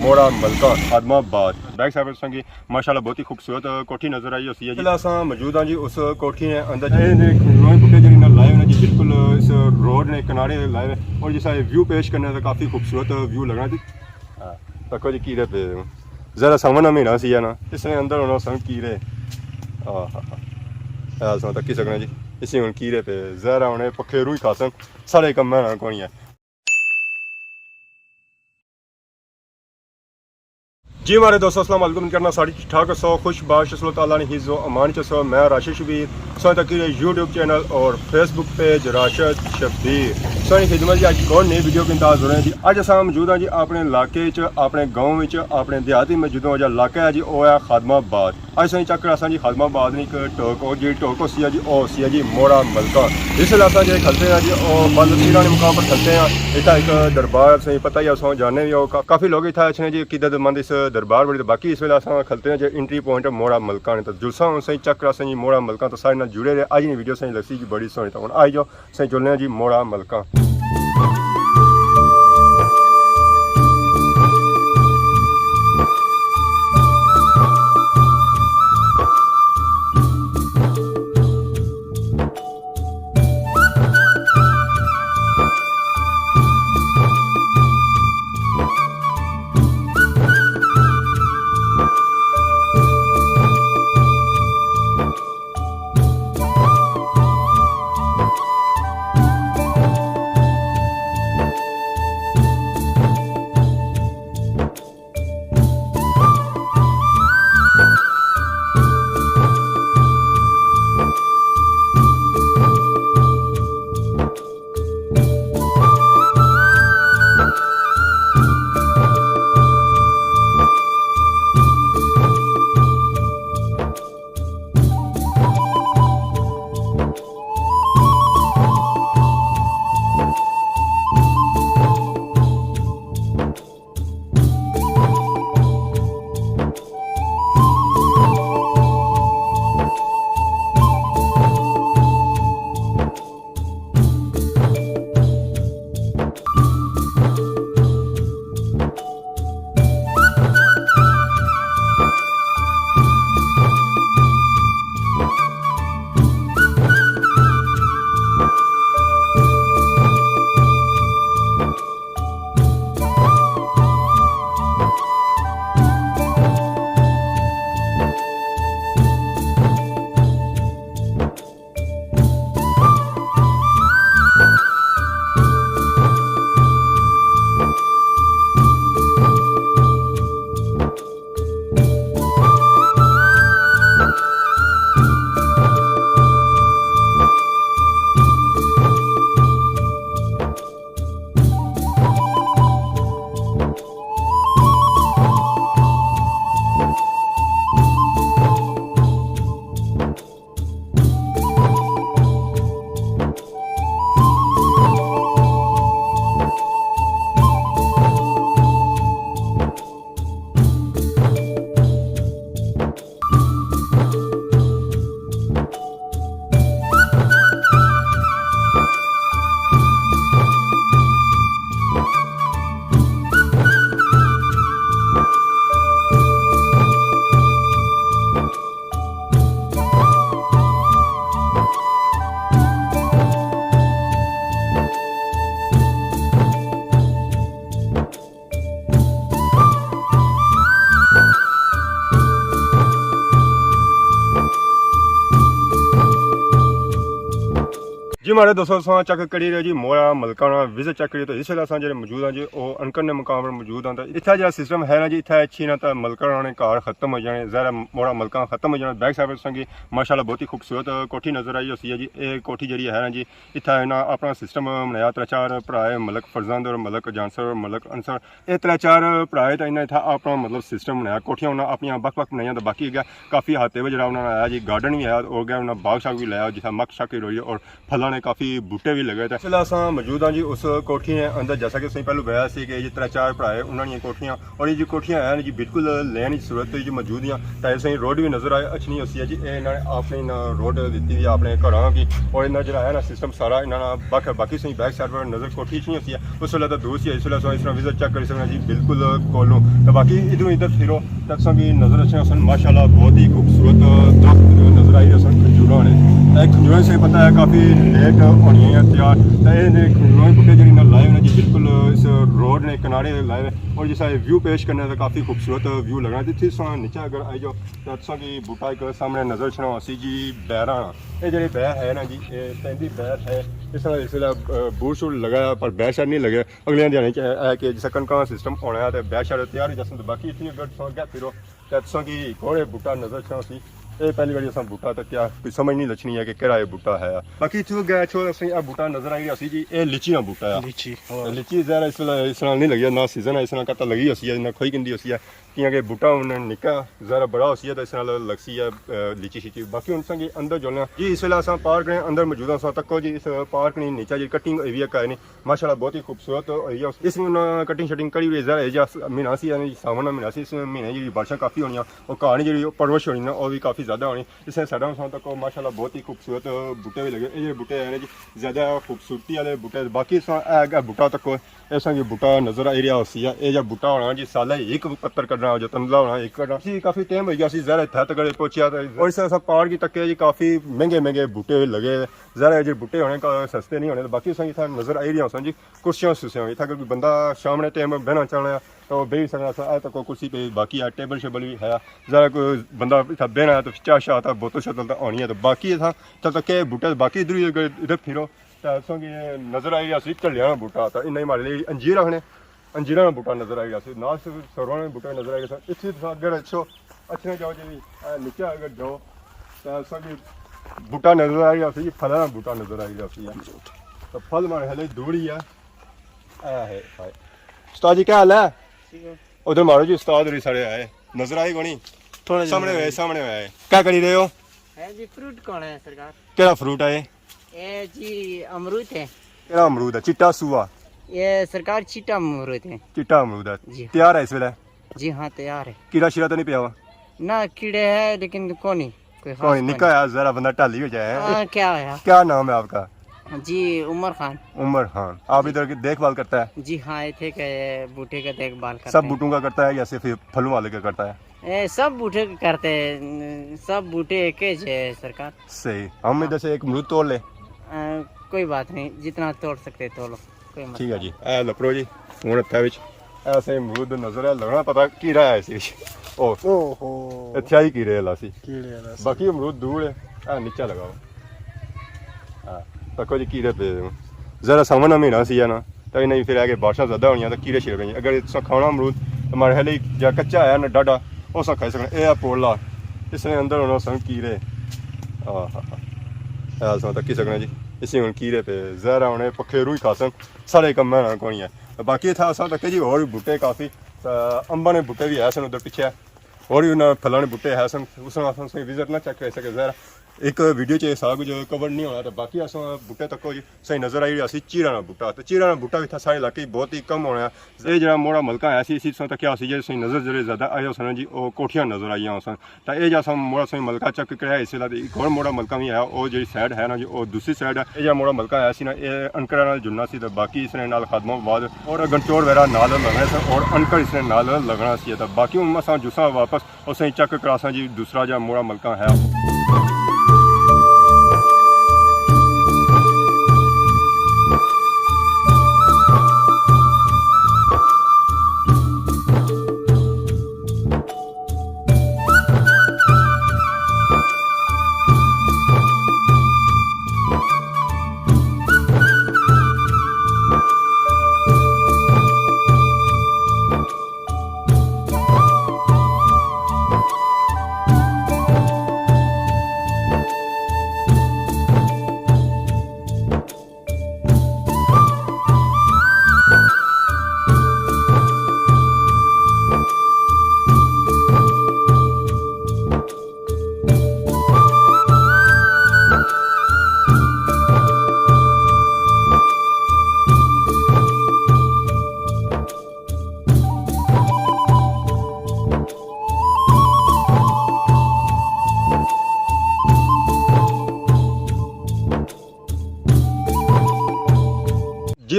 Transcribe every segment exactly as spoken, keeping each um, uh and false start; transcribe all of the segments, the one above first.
موڑا ملکہ خادم آباد۔ بیک سائیڈ پر تساں کی ماشاءاللہ بہت ہی خوبصورت کوٹھی نظر آئی ہوسی ہے جی۔ فی الحال اساں موجود ہاں جی اس کوٹھی نے اندر۔ اے نے کھلونے بوٹے جیہڑے نال لائے ہوئے نے جی، بالکل اس روڈ نے کنارے لائے ہوئے، اور جس طرح ویو پیش کرنے تے کافی خوبصورت ویو لگنا جی۔ ہاں، تکو جی کیڑے پے، ذرا ساون نا مہینہ سی ہے نا، اس نے اندر ہونا سن کیڑے۔ آہا۔ اے اساں تکی سکنے جی، اسی ہن کیڑے پے، ذرا ہونے پکھے روئی کھاسن، سارے کم میں نہ کونی ہے۔ جی ماڑے دوستو، السلام علیکم، کرنا ساری ٹھیک ٹھاک ہسو، خوش باش ہسو، اللہ تعالیٰ نے حفظ و امان چ ہسو۔ میں راشد شبیر، سو تک یوٹیوب چینل اور فیس بک پیج راشد شبیر، سو خدمت جی۔ اج ایک اور نئی ویڈیو کے انداز ہو رہے ہیں جی۔ اج اساں موجود ہاں جی اپنے علاقے چ، اپنے گاؤں وچ، اپنے دیہاتی میں جدوں اجا علاقہ ہے جی، او ہے خادم آباد۔ اج سائیں چیک کراساں جی خادم آباد نے ایک ٹوک، او جی ٹوک ہوسی ہے جی، او ہوسی ہے جی موڑا ملکہ۔ اس ویلے اساں جے کھلتے ہیں جی، او بند سیڑھاں نے مقام پر کھلتے ہیں۔ اتھا ایک دربار سائیں پتہ ہی ہے، اساں جانے بھی ہو، کا-، کافی لوگ اتھا اچھنے جی، عقیدت مند اس دربار بڑی۔ تو باقی اس ویلے اساں کھلتے ہیں جی انٹری پوائنٹ موڑا ملکہ نے۔ تو جلساں ہن سائیں چیک کراساں جی موڑا ملکہ، تو سارے نال جڑے رہے، اج نی ویڈیو سائیں لگسی جی بڑی سوہنی۔ تو ہن آئی جاؤ سائیں چلنے ہیں جی موڑا ملکہ۔ جی ماڑے دوستو، تساں چیک کری رہے جی موڑا ملکہ نا وزٹ چیک کری۔ تو اس ویلے اساں جڑے موجود ہاں جی، او انکر نے مقام پر موجود ہاں۔ تو اتھا جڑا سسٹم ہے نا جی، اتھا اچھی نا تو ملکہ نے گھر ختم ہو جانے، ظاہر ہے موڑا ملکہ ختم ہو جانا۔ بیک سائیڈ پر تساں کی ماشاءاللہ بہت ہی خوبصورت کوٹھی نظر آئی ہوسی ہے جی۔ اے کوٹھی جڑی ہے نا جی، اتھا انہاں اپنا سسٹم بنایا، ترے چار بھرا ہے، ملک فرزند اور ملک جانسر اور ملک انصر۔ اے ترے چار بھرا ہے، تے انہاں اتھا اپنا مطلب سسٹم بنایا، کوٹھیاں انہاں اپنیاں بکھ بکھ بنائیاں، تے باقی اگے کافی ہاتھے وچ جڑا انہاں نے آیا جی، گارڈن بھی آیا، اور اگے انہاں باغ شاغ بھی لایا، جتھا مکھ شک روڑی اور پھلاں نے کافی بوٹے بھی لگے تھے۔ اس ویلے اساں موجود ہاں جی اس کوٹھی نے اندر، جیسا کہ تساں پہلو بتایا سی کہ یہ ترے چار بھرا ہے، انہاں نے کوٹھیاں، اور یہ جو کوٹھیاں ہیں جی بالکل لین کی صورت وچ موجود ہیں۔ تاں اساں روڈ بھی نظر آئے اچھنی ہوسی ہے جی، اے انہاں نے اپنی نہ روڈ دتی ہوئی ہے اپنے گھراں کی، اور انہاں جڑا ہے نا سسٹم سارا انہاں نے بک-، باقی سہی بیک سائیڈ پر نظر کوٹھی اچھنی ہوسی ہے۔ اس ویلے تاں دور سی، اس ویلے اساں اس طرح وزٹ چیک کری سکنے جی بالکل کولوں۔ تاں باقی ادھروں ادھر پھرو تاں تساں کی نظر اچھنے سن ماشاءاللہ بہت ہی خوبصورت درخت نظر آئی رہے سن کھجوراں نے۔ اے کھجوراں سے پتہ ہے کافی لیٹ ہونی ہے تیار۔ تاں اے نے کھجوراں دے بوٹے جڑے نال لائے ہوئے نے جی بالکل اس روڈ نے کنارے لائے ہوئے۔ اور جس طرح ویو پیش کرنے تاں کافی خوبصورت ویو لگنا۔ تے اتھے تساں نیچے اگر آئی جاؤ تاں تساں کی بوٹا ایک سامنے نظر اچھنا ہوسی جی بیراں نا۔ اے جڑے بیر ہے نا جی، اے پیندی بیر ہے۔ اس طرح اس ویلے، اے، بور شور لگا ہے پر بیر شیر نہیں لگے۔ اگلے دھیانے چ ہے کہ جس طرح کنکاں سسٹم ہونا ہے تے بیر شیر تیار ہو جاسن۔ تے باقی اتنی اگر تساں اگے پھرو تاں تساں کی ایک ہور بوٹا نظر اچھنا سی۔ اے پہلی باری اساں بوٹا تکیا، کوئی سمجھ نہیں لچھنی ہے کہ کیڑا اے بوٹا ہے۔ باقی اتھوں اگے اچھو تاں اساں اے بوٹا نظر آئی رہیا سی جی، اے لیچی نا بوٹا ہے۔ لیچی، ہاں۔ تے لیچی ظاہر ہے اس ویلے اس نال نہیں لگی، نہ سیزن ہے اس نال، کتا لگی ہوسی ہے، نہ کھوئی گندی ہوسی ہے۔ کیونکہ بوٹا ہن نکا ذرا بڑا ہوسی ہے تاں اس نال لگسی ہے، اے، لیچی شیچی۔ باقی ہن تساں کی اندر جلنے آں۔ جی اس ویلے اساں پارک نے اندر موجود ہاں، تساں تکو جی اس پارک نی نیچے جی کٹنگ ہوئی ہوئی ہے کائے نی، ماشاءاللہ بہت ہی خوبصورت ہوئی ہے۔ اس نی انہاں کٹنگ شٹنگ کری ہوئی ہے، ظاہر ہے جی اس مہینہ سی، یعنی ساون نا مہینہ سی، اس مہینے جی بارشاں کافی ہونیاں، او کہانی جی پرورش ہونی نا، او وی کافی زیادہ ہونی۔ اس نے سائیڈاں تساں تکو ماشاءاللہ بہت ہی خوبصورت بوٹے وی لگے۔ اے جڑے بوٹے ہیں نا جی زیادہ خوبصورتی والے بوٹے، باقی تساں اے اگے بوٹا تکو، اے تساں کی بوٹا نظر آئی رہیا ہوسی ہے۔ اے جا بوٹا ہونا جی سالے ایک پتر کڈنا، جو تندلا ہونا ایک کڈنا۔ اسی کافی ٹائم ہوئی گیا سی، ظاہر ہے اتھا تک پہنچیا تے، اور اس طرح اساں پہاڑ کی تکیا جی کافی مہنگے مہنگے بوٹے لگے۔ ظاہر ہے جڑے بوٹے ہونے کا سستے نہیں ہونے، باقی تساں کی اتھا نظر آئی رہیا ہوسن جی کرسیاں سرسیاں وی۔ اتھا اگر کوئی بندہ شام نے ٹائم بہنا چاہنا ہے تاں او بہی سکنا سا، اے تکو کرسی پئی، باقی اے ٹیبل شیبل وی ہے۔ ذرا کوئی بندہ اتھا بہنا ہے تاں چاہ شاہ تاں بوتل شوتل تاں ہونی ہے۔ تاں باقی اتھا تاں تکے بوٹے، باقی ادھر ہی اگر ادھر پھرو تاں تساں کی نظر آئی رہیا سی جھلیاں نا بوٹا، تاں انہاں ہی ماڑے لئی انجیر آخنے، انجیراں نا بوٹا نظر آئی رہیا سی، نال سروڑاں نے بوٹے نظر آئی رہے سن۔ اتھے تساں اگر اچھو، اچھنے جاؤ جی، اے نیچے اگر جاؤ تاں تساں کی بوٹا نظر آئی رہیا سی، پھلاں نا بوٹا نظر آئی رہیا سی۔ تاں پھل ماڑے خیال دور ہی ہے۔ اے ہے، ہائے۔ استاد جی کیا حال ہے؟ ٹھیک ہے۔ ادھر مارو جی، استاد ہوری سارے آئے، نظر آئے کونی؟ تھوڑا جہا سامنے ہوئے، سامنے ہوئے۔ کیا کری رہے ہو؟ ہے جی، فروٹ کون ہے سرکار؟ کیڑا فروٹ ہے؟ اے جی، امرود ہے۔ کیڑا امرود ہے؟ چٹا سوا؟ یہ سرکار چٹا امرود ہے۔ چٹا امرود ہے۔ جی۔ تیار ہے اس ویلے؟ جی ہاں، تیار ہے۔ کیڑا شیڑا تو نہیں پیا ہوا؟ نہ، کیڑے ہے لیکن کونی، کوئی خاص کوئی کونی۔ نکا ہے، ذرا بندہ ٹالی ہو جائے۔ ہاں، کیا ہویا؟ کیا نام ہے آپ کا؟ جی، عمر خان۔ عمر خان۔ آپ ادھر کی دیکھ بھال کرتا ہے؟ جی ہاں، اتھے کے بوٹے کا دیکھ بھال کرتے سب ہیں۔ بوٹوں کا کرتا ہے یا صرف یہ پھلوں والے کا کرتا ہے؟ اے، سب بوٹے کا کرتے ہیں، سب بوٹے ایک ہی ہے سرکار۔ صحیح۔ ہم ہاں۔ ادھر سے ایک امرود توڑ لے؟ آ، کوئی بات نہیں، جتنا توڑ سکتے توڑ لو، کوئی مسئلہ ٹھیک ہے جی۔ نہیں۔ اے لپرو جی، ہن ہتھے وچ ایسے امرود نظر ہے، لگنا پتہ کیڑا ہے اسی وچ۔ او، اوہو۔ اتھے ہی کیڑے والا سی۔ کیڑے والا سی۔ باقی امرود دور ہے، اے نیچے لگا ہوا۔ ہاں، تکو جی کیڑے پے۔ ذرا ساون نا مہینہ سی ہے نا، تاں انہیں پھر آگے بارشاں زیادہ ہونیاں تاں کیڑے شیڑے پے۔ اگر تساں کھانا امرود، تاں ماڑے خیال جا کچا ہے نا ڈاڈھا، او سا کھائی سکنے۔ اے ہے پوڑلا، اس نے اندر ہونا سن کیڑے۔ آہا۔ اے سا تکی سکنے جی، اسی ہن کیڑے پے۔ ظاہر ہے ہن اے پکھیرو ہی کھاسن، ساڑے کم ہے نا کوئی ہے۔ باقی اتھا اساں تکے جی ہور وی بوٹے کافی، تاں امباں نے بوٹے وی ہے سن ادھر پچھے۔ ہور وی انہاں پھلاں نے بوٹے ہے سن، اس نال اساں تساں وزٹ نہ چیک کرائی سکے۔ ظاہر ہے ایک ویڈیو چ اے سارا کچھ کور نہیں ہونا، تاں باقی اساں بوٹے تکو جی، تساں نظر آئی رہیا سی چیڑاں نا بوٹا، تاں چیڑاں نا بوٹا وی اتھا ساڑے علاقے چ بہت ہی کم ہونا ہے۔ اے جڑا موڑا ملکہ آیا سی، اسی تساں تکیا سی جے تساں نظر جڑے زیادہ آئے ہوسن جی، او کوٹھیاں نظر آئیاں ہوسن۔ تاں اے جا اساں موڑا تساں ملکہ چیک کرایا اس ویلے، تے ایک ہور موڑا ملکہ وی آیا، او جڑی سائیڈ ہے نا جی، او دوسری سائیڈ ہے۔ اے جا موڑا ملکہ آیا سی نا، اے انکڑا نال جڑنا سی، تے باقی اس نے نال خادم آباد اور گنچور وغیرہ نال لگنے سن، اور انکڑ اس نے نال لگنا سی۔ تے باقی ہن اساں جساں واپس اساں چیک کراساں جی دوسرا جا موڑا ملکہ ہے۔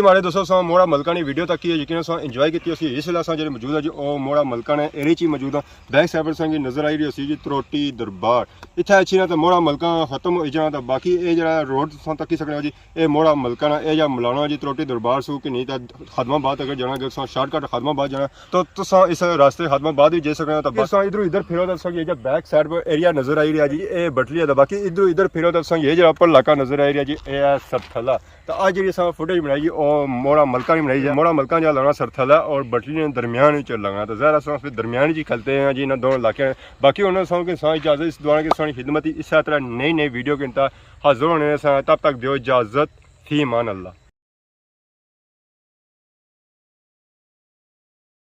ہمارے دوستو، اساں موڑا ملکہ نی ویڈیو تکی ہے، یقیناً اساں انجوائے کیتی ہوسی۔ اس ویلے اساں جڑے موجود ہاں جی، او موڑا ملکہ نے ایریا چ ہی موجود ہاں۔ بیک سائیڈ پر اساں کی نظر آئی رہی ہوسی جی تروٹی دربار۔ اتھے اچھی نا تے موڑا ملکہ ختم ہوئی جانا، تے باقی اے جڑا روڈ تساں تکی سکنے ہو جی، اے موڑا ملکہ نا، اے جا ملانا جی تروٹی دربار سو کہ نہیں تے خادم آباد اگر جانا، اگر تساں شارٹ کٹ خادم آباد جانا تو تساں اس راستے خادم آباد بھی جائی سکنے ہو۔ تے بس تساں ادھروں ادھر پھرو تے تساں کی اے جا بیک سائیڈ پر ایریا نظر آئی رہا جی، اے بٹلی دا۔ باقی ادھروں ادھر پھرو تے تساں کی اے جڑا اپر علاقہ نظر آئی رہا جی، اے ہے سرتھلا۔ تے اج جڑی اساں فوٹیج بنائی جی، او موڑا ملکہ نی بنائی جی۔ موڑا ملکہ جا لگنا سرتھلا اور بٹلی نے درمیان وچ لگنا۔ تے ظاہر ہے اساں پھر درمیان وچ ہی کھلتے ہیں جی انہاں دونوں علاقے۔ باقی انہاں ساں کہ اساں اجازت اس دعا کہ ساں خدمت ہی اس طرح نئی نئی ویڈیو کے انتا حاضر ہونے ساں۔ تب تک دیو اجازت، فی امان اللہ۔